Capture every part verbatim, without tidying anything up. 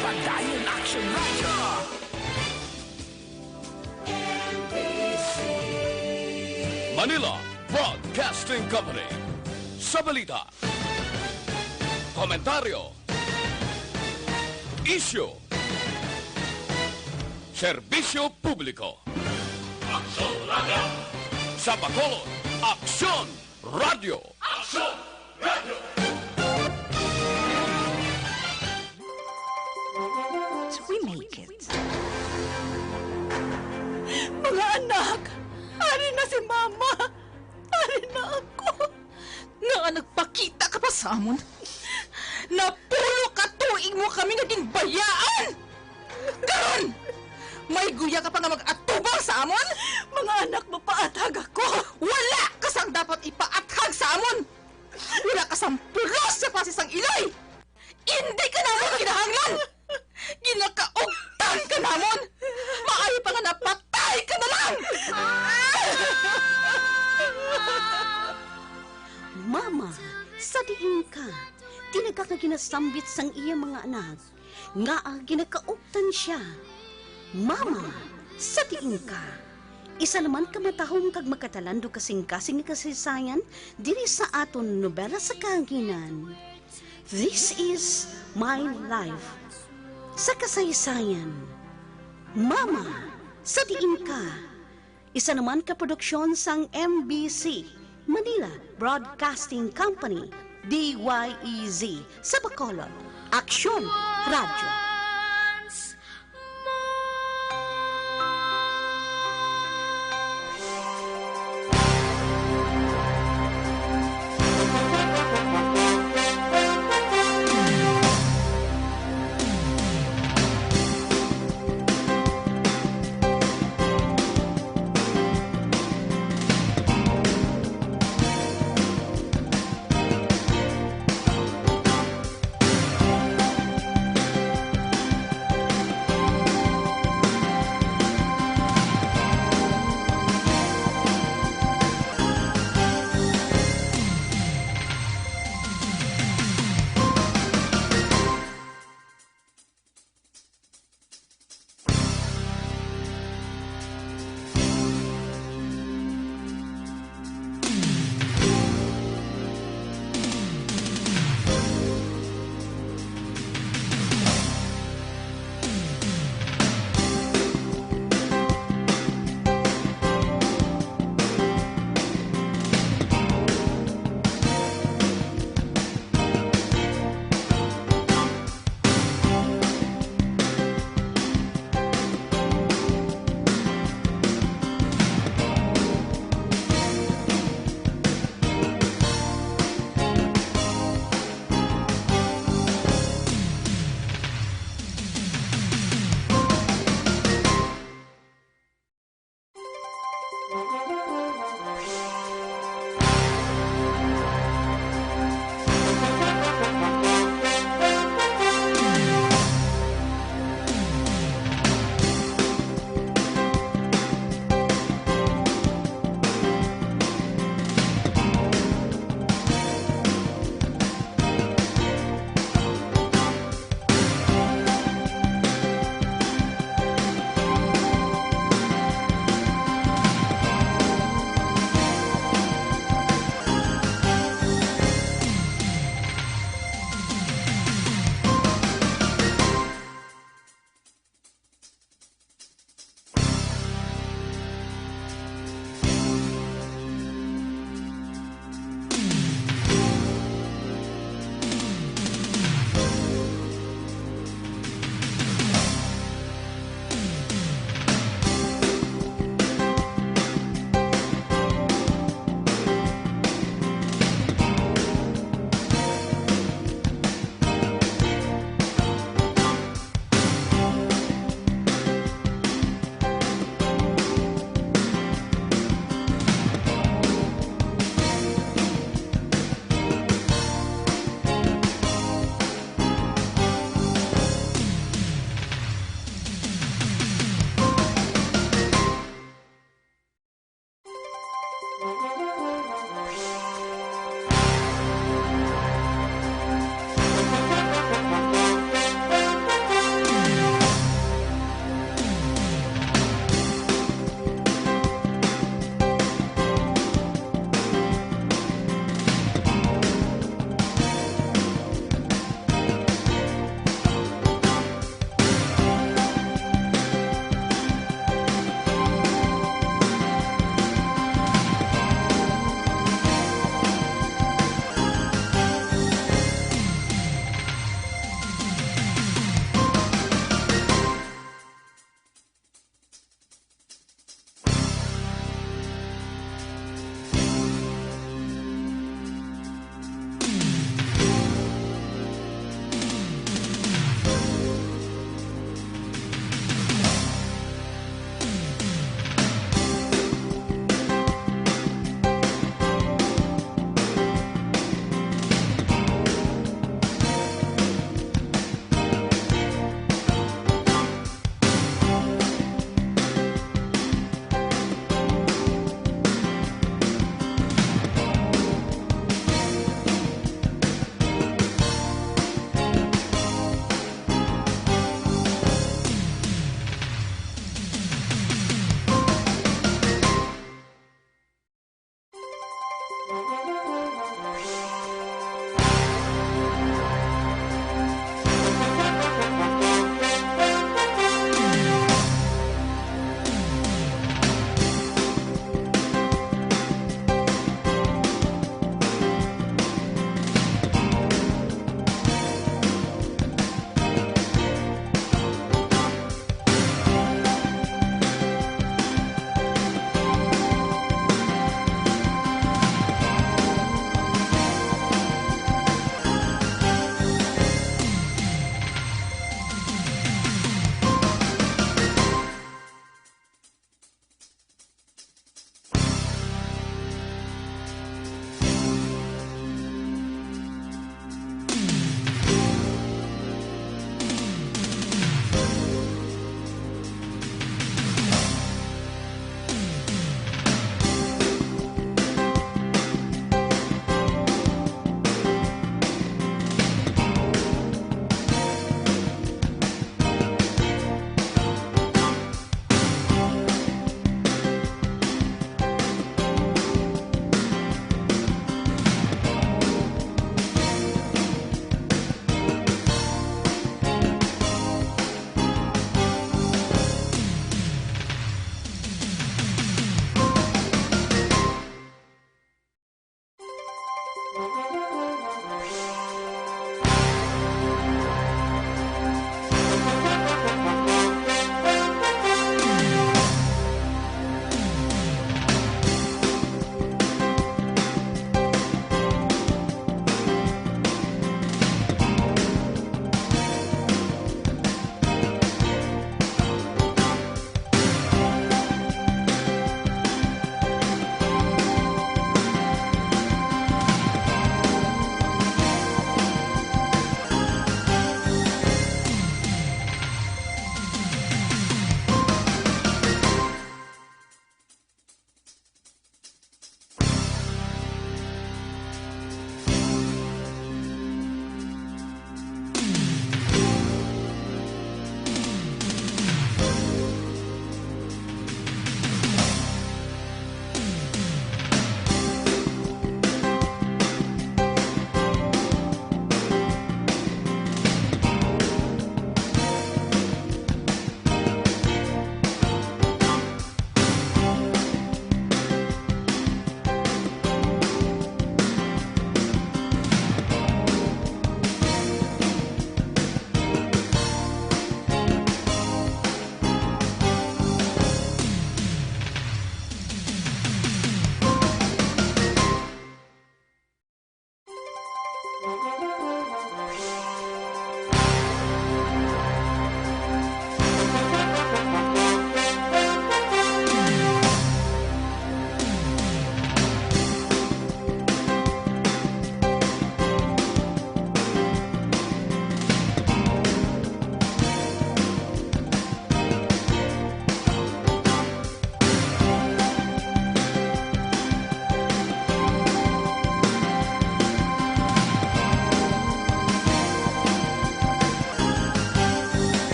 Padayon Action Radio. Manila Broadcasting Company. Sa balita, komentaryo, isyu, serbisyo publiko. Aksyon Radio. Sa Bacolod, Aksyon Radio. Aksyon Radio. We make it. Mga anak, ari na si Mama. Ari na ako. Ngaa nagpakita ka pa sa amon? Napulo ka tuig mo kami nga ginbayaan! Karon, may guya ka pa nga mag-atubang sa amon? Mga anak, mapaathag ako. Wala ka sang dapat ipaathag sa amon! Wala ka sang pulos sa pasis sang iloy! Indi ka namon kinahanglan! Ginakaugtan ka namon! Maayo pa nga napatay ka na lang! Mama, sa diin ka? Tinaga ka ginasambit sang iya mga anak. Ngaa ginakaugtan sia? Mama, sa diin ka? Isa naman ka matahom kag makatalandog kasing-kasing nga kasaysayan diri sa aton nobela sa kahanginan. This is My Life. Sa kasaysayan, Mama, sa diin ka? Isa naman ka produksyon sang M B C, Manila Broadcasting Company, D Y E Z, sa Bacolod, Aksyon Radio.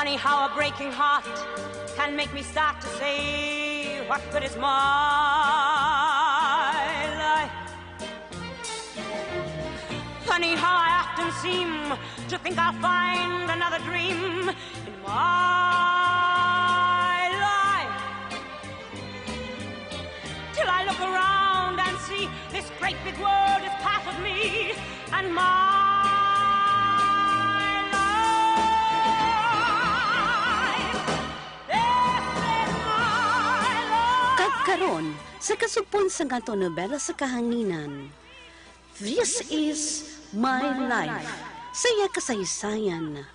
Funny how a breaking heart can make me start to say, "What good is my life?" Funny how I often seem to think I'll find another dream in my life. Till I look around and see this great big world is part of me and my life. This is my life. Kag karon, sa kasugpon sang aton nobela sa kahanginan, This is my life. Sa iya kasaysayan,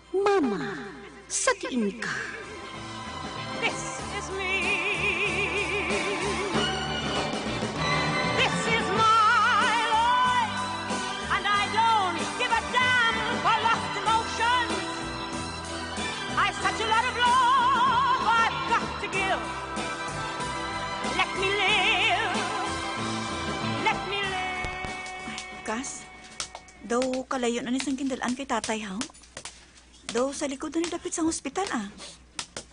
Mama, sa diin ka? This is me. This is my life. And I don't give a damn for lost emotions. I've such a lot of love I've got to give. Let me live. Let me live. Kas, daw kalayo na ni sang gindal-an kay tatay, ha? Daw sa likod na ni dapit sang hospital, ah.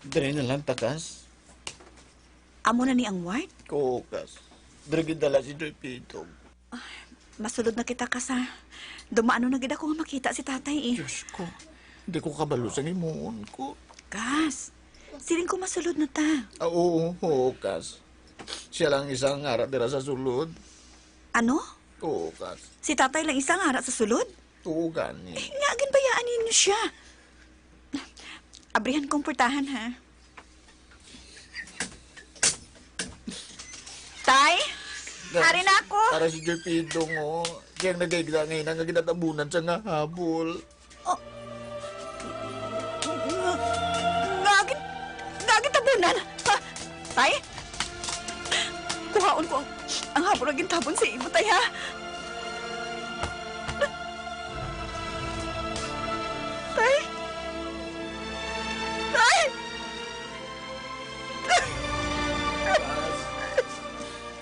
Diri na lang ta, Kas. Amo na ni ang ward? Oo, Kas. Diri gindala si Joy Pidong. Ay, masulod na kita, Kas, ha. Dumaano na gid ako nga makita si tatay, eh. Diyos ko, di ko kabalo sang himuon ko. Kas, siling ko masulod na ta. Ah, oo, oo, Kas. Siya lang isa ang ara dira sa sulod. Ano? Oo, Kas. Si tatay lang isa ang ara sa sulod? Oo, gani. Eh, nga ginbayaan ninyo siya? Abrihan kong portahan, ha? Tay? Ari na ako. Ara si Joy Pidong, oh. Siya ang nagahigda ngayon nga ginatabunan sa nga habol. Oh. Nga, nga gin-, nga gintabunan? Ha? Tay? Kuhaon ko ang, ang habol nga gintabon sa imo, tay, ha? Tay? Tay?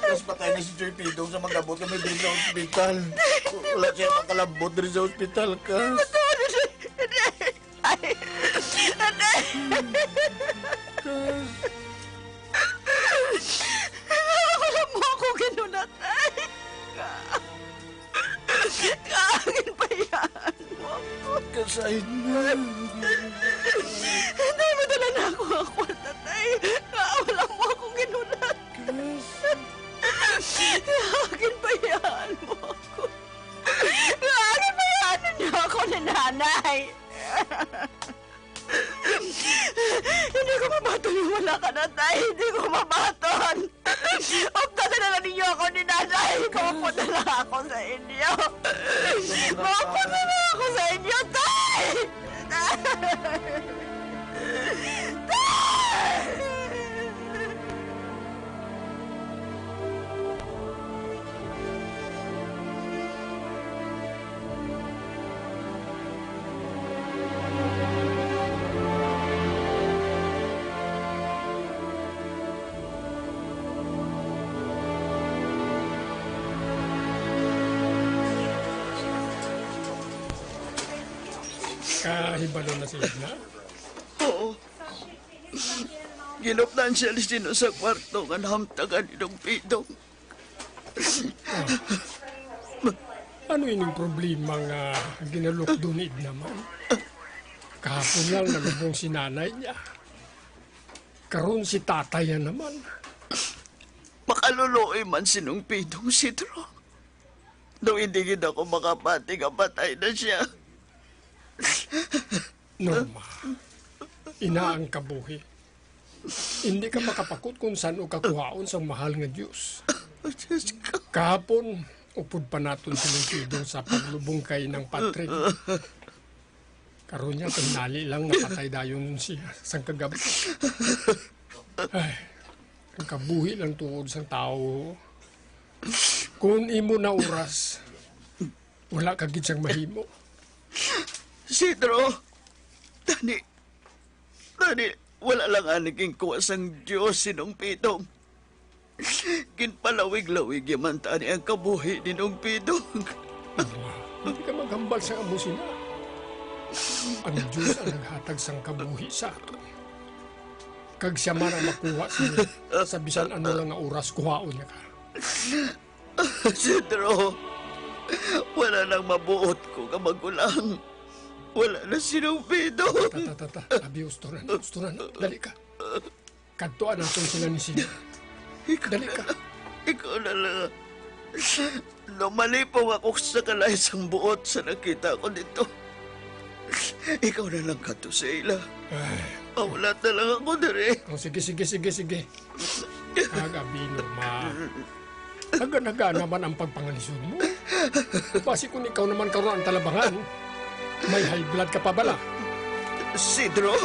Kas, patay na si Joy Pidong sa mag-abot kami diri sa ospital. Wala siya makalabot diri sa ospital, Kas. Ay, atay. Wala mo ako ginunatay. Kaangin pa yan mo ako. Kasay na. Hindi, madala na ako ang kwarta, tay. Wala mo ako ginunat. Kas. Kaangin pa yan mo ako. Kaangin pa yan niyo ako ni nanay. Hindi ko mabaton nga wala ka na, tay. Hindi ko mabaton. Uptanan na lang ninyo ako ni nanay. Maupod na lang ako sa inyo. Maupod na lang ako sa inyo, tay! Tay! Tay! Kahibalo na si Edna? Oo. Ginupdan siya ni Sino sa kwarto nga nahamtagan ni Dong Pidong. Ah. Ano ining problema nga ginalukdo ni Edna man? Kahapon lang nalubong si nanay niya. Karon si tatay na naman. Makaluluoy man si Nong Pidong, Sidro. Daw hindi gid ako makapati nga patay na siya. Norma, ina ang kabuhi. Hindi ka makapakot kung san-o ka kuhaon sang mahal nga Dios. Diyos ko. Kahapon, upod pa naton si Nong Pidong sa paglubong kay Nang Patrick. Karon niya, tinali lang napatay dayon siya sang kagab-, ay, ang kabuhi lang tuod sang tawo. Kung imo na oras, wala ka gid sang mahimo. Sidro, tani, tani, wala lang ani ginkuha sang Dios si Nong Pidong. Ginpalawig-lawig ya man tani ang kabuhi ni Nong Pidong. Norma, hindi ka maghambal sa amo sina. Ang Dios ang naghatag sang kabuhi sa aton, kag sia man ang makuha sini. Sa bisan ano lang nga oras, kuhaon niya ka. Sidro, wala nang mabuot ko nga magulang. Wala na si Rubido. Ta, ta, ta, ta. Abi, usturan, usturan. Dali ka. Kadtuan naton sila ni Sina. Ikaw Dali na ka. lang. Ikaw na lang. Lumalipong ako sa kalay sang buot sa nakita ko dito. Ikaw na lang kadto sa ila. Ay. Mahulat na lang ako diri. Oh, sige, sige, sige, sige. Kag abi, Norma. Naganaga naman ang pagpangalisod mo. Basi kung ikaw naman karon ang talabangan, may high blood ka pa bala? Sidro?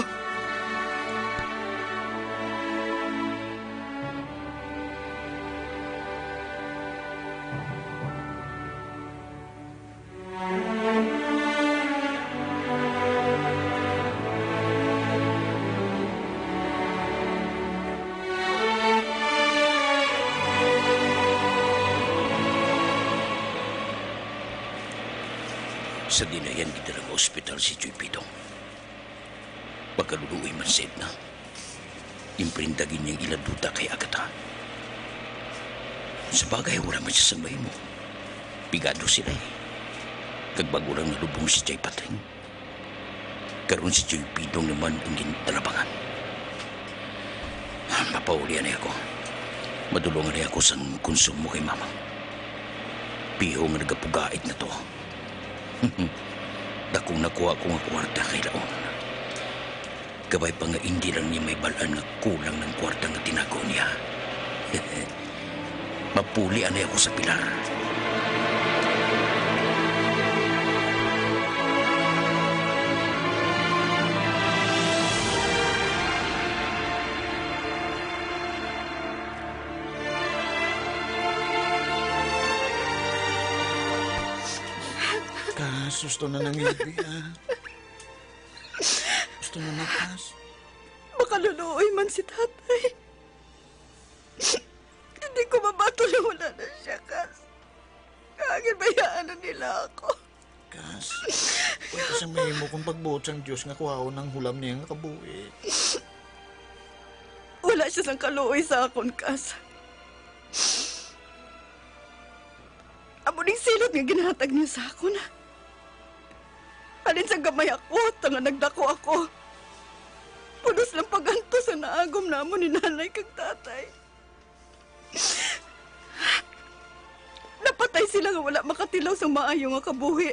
Sa dinayan, gidala nga ospital si Joy Pidong. Pagkaluluoy man sa Edna, imprenda gid niya ang ila duta kay Agatha. Sa bagay, wala man siya sang mahimo. Pigado sila, eh. Kag bag-o lang nalubong si Jay Patring, karon si Joy Pidong naman ang gintalabangan. Mapauli anay ako. Madulungan niya ako sang konsumo kay Mama. Piho nga nagapugait na to. Dakong nakuha ko nga kwarta kay laon. Kabay pa nga indi lang niya mabal-an nga kulang ang kwarta nga tinago niya. Mapuli anay ako sa pilar. Kas, husto na nang Elvie, ah. Husto na na, Kas. Makaluluoy man si tatay. Hindi ko mabaton nga wala na siya, Kas. Kaya ginbayaan na nila ako. Kas, wala ka sang mahimo kung pagbuot sang Dios nga kuhaon ang hulam niya nga kabuhi. Wala siya sang kaluoy sa akon, Kas. Amo ning silot nga ginhatag niya sa akon. Halin sa gamay ako, hasta nga nagdako ako, pulos lang pag-antos ang naagom namon ni nanay kag tatay. Napatay sila nga wala makatilaw sang maayo nga kabuhi.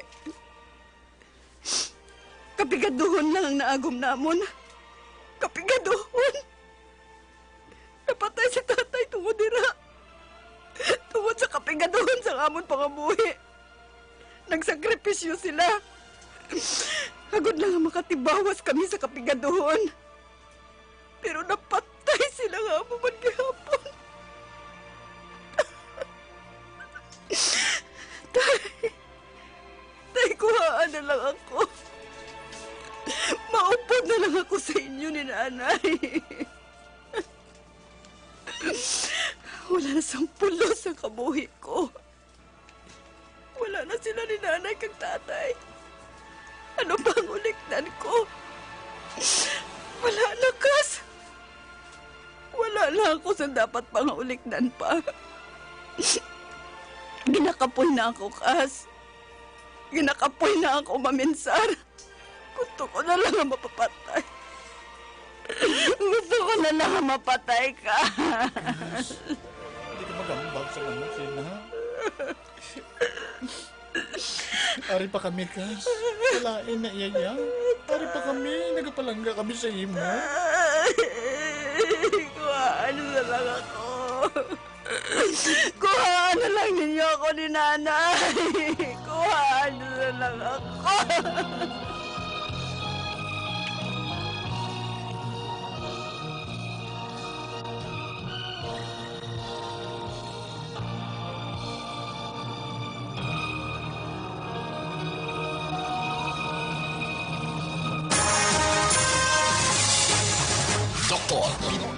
Kapigaduhon lang ang naagom namon. Kapigaduhon! Napatay si tatay tungod dira. Tungod sa kapigaduhon sang amon pangabuhi, nagsakripisyo sila agod lang nga makatibawas kami sa kapigaduhon. Pero napatay sila nga amo man gihapon. Tay, tay, kuhaan na lang ako. Maupod na lang ako sa inyo ni nanay. Wala na sang pulos ang kabuhi ko. Wala na sila ni nanay kag tatay. Ano pa ang ulikdan ko? Wala na, Kas. Wala na ako sa dapat pang ulikdan pa. Ginakapoy na ako, Kas. Ginakapoy na ako maminsar. Gusto ko na lang nga mapapatay. Gusto ko na lang nga mapatay ka. Kas, hindi ka magambag sa anak, Sina. Ari pa kami, Kas. Walain na iya, ya. Ari pa kami, nagapalangga kami sa imo. Kuhaan na lang ako. Kuhaan na lang ninyo ako ni nanay. Kuhaan na lang ako. Doktor Pinoy.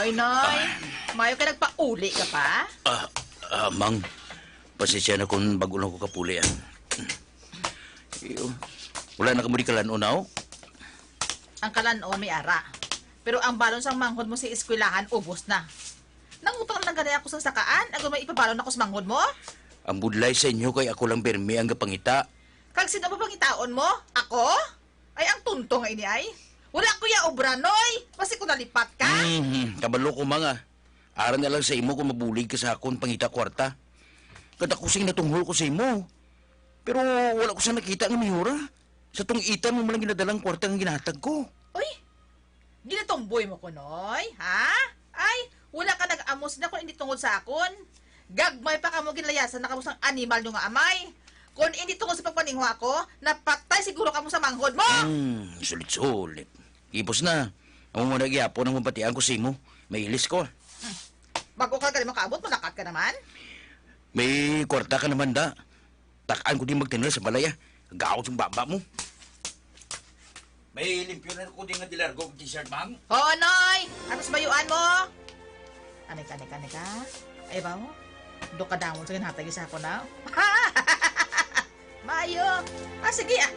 Noy, mayo ka nagpauli ka pa? Ah, ah, Mang, pasensya na kung bago lang ko kapuli, ah. Iyo, wala na kamo di kalan-on, aw? Ang kalan-on may ara. Pero ang balon sang manghod mo sa eskwelahan, ubos na. Nangutang lang gani ako sa sakaan, agod may ipabalon ako sa manghod mo? Ang budlay sa inyo kay ako lang pirmi ang gapangita. Kag sino ba pangitaon mo? Ako? Ay, ang tonto nga ini ay. Wala ko ya obra, Noy. Basi ko nalipat ka? Mhm, kabalo ko, Mang, ah. Ara na lang sa imo kung mabulig ka sa akon pangita kwarta. Kag ako sing natunghol ko sa imo. Pero wala ko sa nakita nga miyura. Sa tungita mo man lang ginadalang kwarta nga ginahatag ko. Uy, ginatumboy mo ko, Noy, ha? Ay, wala ka nag-amos na kung hindi tungod sa akon. Gagmay pa kamo ginlayasan na kamo sang animal nyo nga amay. Kung hindi tungod sa pagpaninguha ko, napatay siguro kamo sa manghod mo. Hmm, sulit-sulit. Ipos na. Amo mo na gyapon ang mabatian ko sa imo. Mailis ko. Hmm. Bago ka gali makaabot, malakat ka naman. May kwarta ka naman, da. Tak-an ko di magtinal sa balay, ah. Gaot yung baba mo. May limpyo na ko din nga dilargo ang t-shirt, Mang. Oo, Noy. Ano sa bayuan mo? Anay ka, anay ka, anay ka. Ay ba mo? Do ka dangon sa ginhatag sa ako na. Mayo. Ah, sige, ah.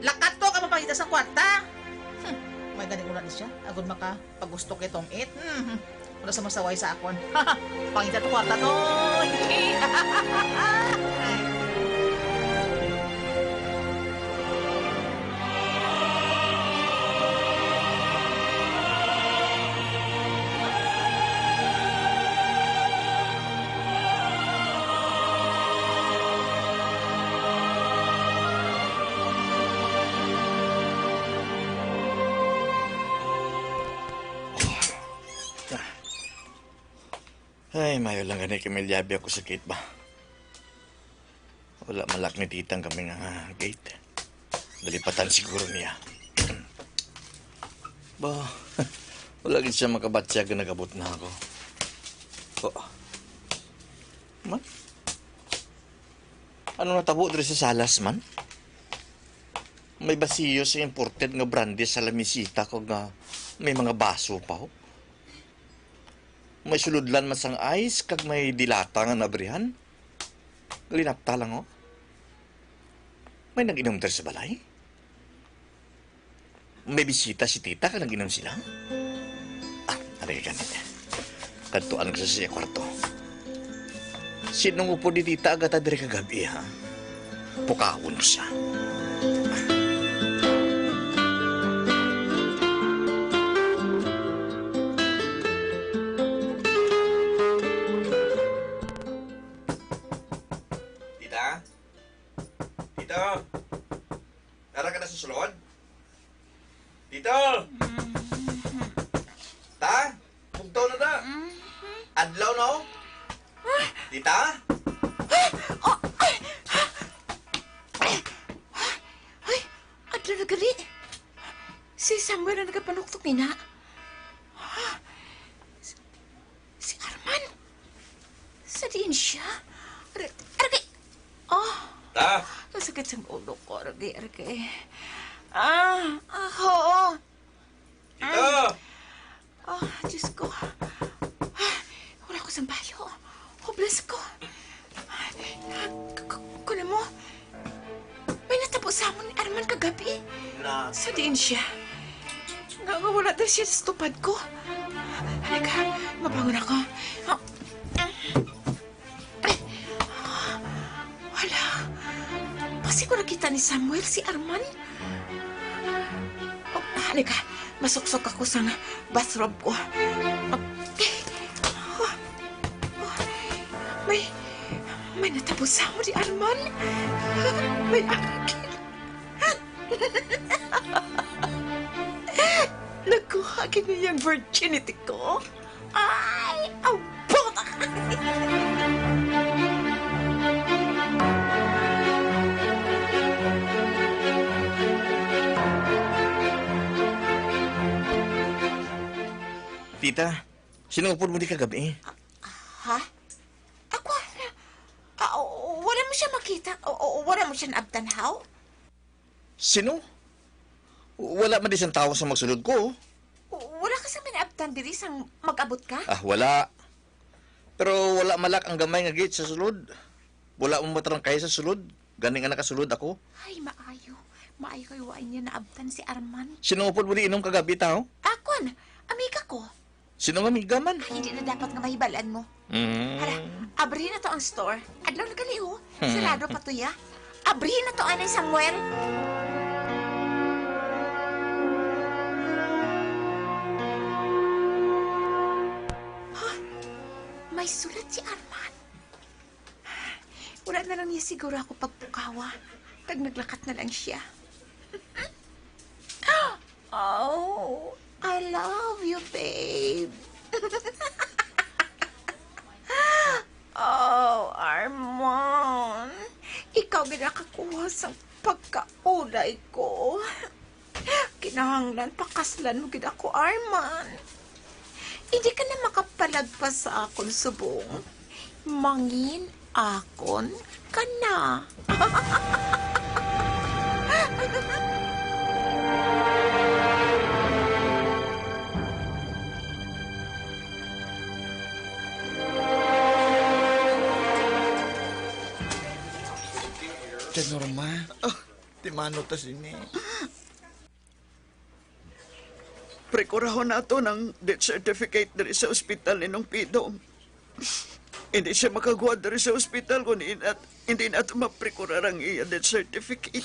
Lakat ko ka mapangita sa kwarta. Hmm. May galing ulan siya. Agod maka Pag gusto kay tong-it, hmm, wala sa masaway sa akon. Pangita to kwarta to. Ay, mayo lang gani kay may liyabi ako sakit ba. Wala malak ni titang kami nga gate. Dalipatan siguro niya. Ba, wala gid siya makabatyag nga nagabot na ako. Oh. Man? Ano natabo diri sa salas man? May basiyo sa imported nga brandy sa lamisita kag nga may mga baso pa, oh. May sulodlan man sang ice kag may dilata nga nabrihan. Linapta lang, oh. May nag-inom diri sa balay? May bisita si tita kag nag-inom sila? Ah, halika gani. Kadtuan ko sa iya kwarto. Sinong upod ni tita agata diri kagab-i, ha? Pukawon ko siya. Tita? Tita? Ara ka na sa sulod? Tita? Ta? Bugtaw na ta. Adlaw na, oh. Tita? Ay! Ay! Ay! Adlaw na gali. Si Samuel ang nagapanuktok nina. Si Arman? Sa diin siya? Ar-, aragay! Oh! Ta! Ang sakit sa ulo ko, aragay, aragay. Ah, ah, oo. Tita! Ah, Diyos ko. Ah, wala ko sang bayo. Hopeless ko. K-, k-, kuno mo, may natabo sa amon ni Arman kagabi. Na- Sa diin siya? Nga, nga wala daw siya sa tupad ko. Halika, mabangon ako. Ah, ah, hala, basi ko nakita ni Samuel si Arman. Oh, halika, masuksok ako sa bathrobe ko. May, may natabo sa amo ni Arman. May akit. Nakuha gid niya ang virginity ko. Ay, abot! Tita, sino upod mo di kagabi? Ha? Ako, ah, wala mo siya makita? O, o, wala mo siya naabtan, haw? Sino? Wala man di sang tawo sa magsulod ko. Wala ka sa minaab-, tan diri sang mag-abot ka? Ah, wala. Pero wala malak ang gamay nga gate sa sulod. Wala mo matrangkay sa sulod. Ganing nga nakasulod ako. Ay, maayo. Maayo kay wa niya naabtan si Arman. Sino upod mo di inom kagabi, tao? Akon, amiga ko. Sino nga amiga man? Ay, hindi na dapat nga mahibalaan mo. Mm. Hala, abri na to ang store. Adlaw na gali, oh. Hmm. Sarado pa to, ya. Abri na to, anay Samuel. Ha? May sulat si Arman. Wala na lang niya siguro ako pagpukawa. Kag naglakat na lang siya. Oh, I love you, babe. Oh, Armon. Ikaw ginakakuha sang pagkaulay ko. Kinahanglan pakaslan mo gid ako, Arman. Hindi ka na makapalagpas sa akon subong. Mangin akon ka na. Tia Norma, ah, timano ta sini. Prekurahon nato ang death certificate diri sa ospital ni Nong Pidong. Hindi siya makagwa diri sa ospital kung hindi nat-, hindi nato maprekurar ang iya death certificate.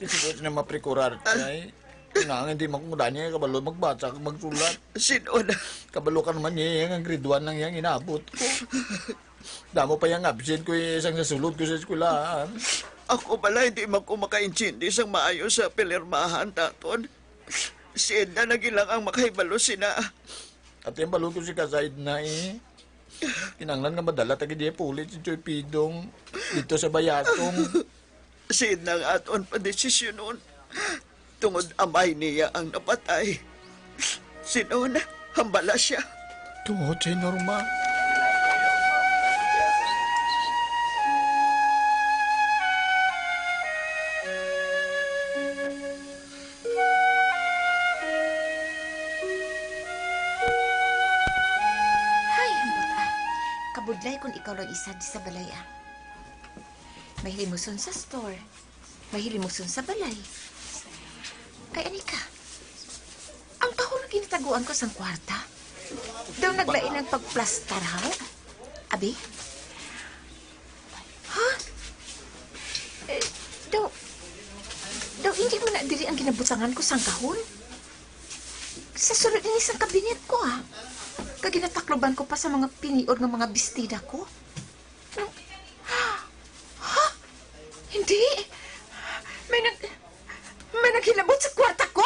Hindi ko na maprekurar, ah, Tay. Kailangan hindi makungdan niya, kabalo magbasa kag magsulat. Sino na? Kabalo ka naman niya, yung grade one lang yan, inabot ko. Damo pa yang absent ko, eh, sang nasulod ko sa eskwelahan. Ako bala, hindi man ko makaintindi sang maayo sa pilirmahan, Taton. Si Edna na lang ang makahibalo sina. At yung balon ko si Kasaid na, eh. Kinanglan nga madala ta gid iya pulit si Choy Pidong dito sa Bayatong. Si Edna ang aton padesisyonon. Tungod amay niya ang napatay. Sinon, hambala siya. Tungod si Norma. Hay, hambot, ah. Kabudlay kung ikaw lang isa di sa balay, ah. May hilimuson sa store. May hilimuson sa balay. Ay, ani ka? Ang kahon nga ginataguan ko sang kwarta? Daw naglain ang pagplastar, ha? Abi? Ha? Eh, daw, daw hindi man na diri ang ginabutangan ko sang kahon? Sa sulod ini sang kabinet ko, ah. Kag ginatakloban ko pa sa mga piniod nga mga bestida ko. Ha? Hindi. May nag-, may naghilabot sa kwarta ko?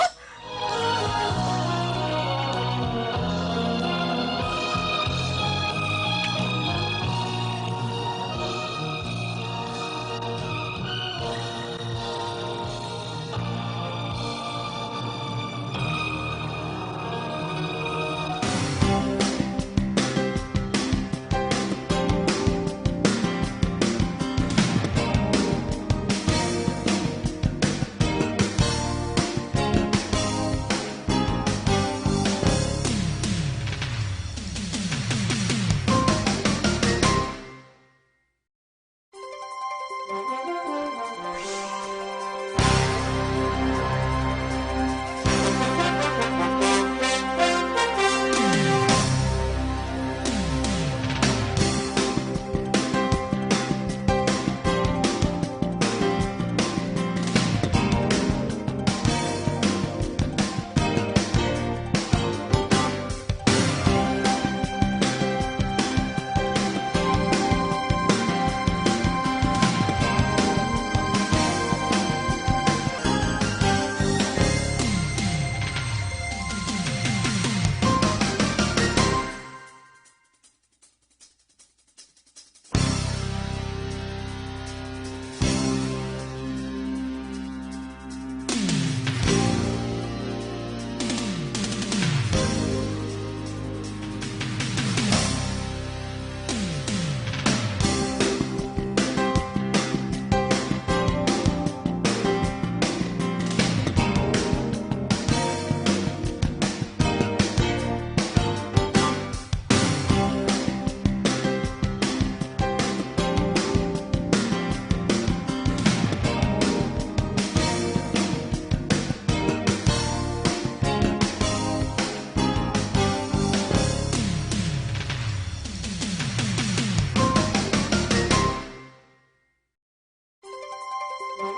Funny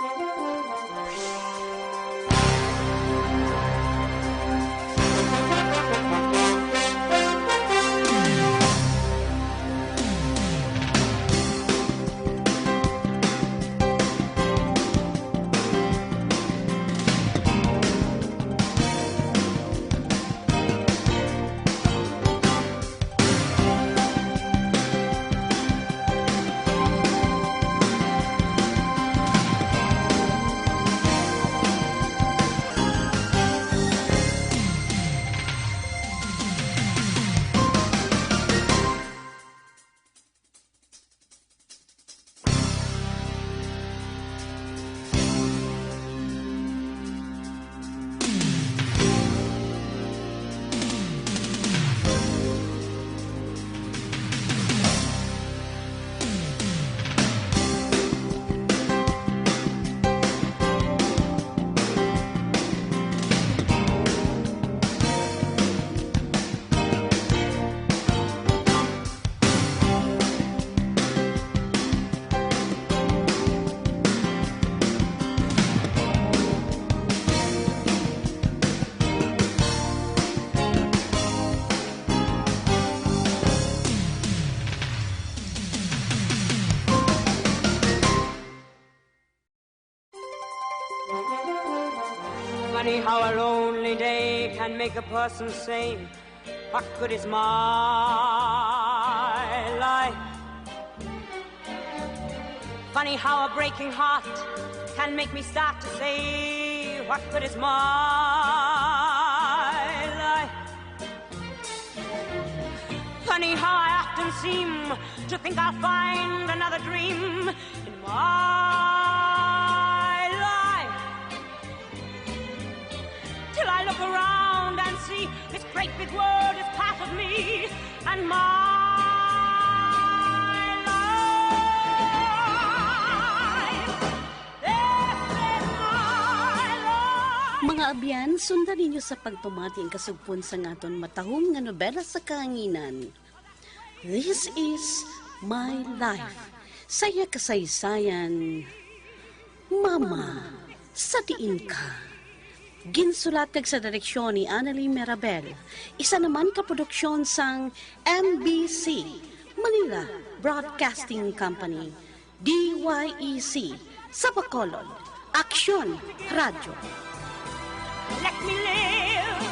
how a lonely day can make a person say, "What good is my life?" Funny how a breaking heart can make me start to say, "What good is my life?" Funny how I often seem to think I'll find another dream in my life. Till I look around and see this great big world is part of me and my life. This is my life. Mga abyan, sundan ninyo sa pagpamati ang kasugpon sang aton matahom nga nobela sa kahanginan. This is my life. Sa iya kasaysayan, Mama, sa diin ka? Ginsulat kag sa direksyon ni Annalie Mirabel. Isa naman ka produksyon sang M B C, Manila Broadcasting Company, D Y E C, sa Bacolod, Aksyon Radyo. Let me live.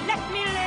Let me live.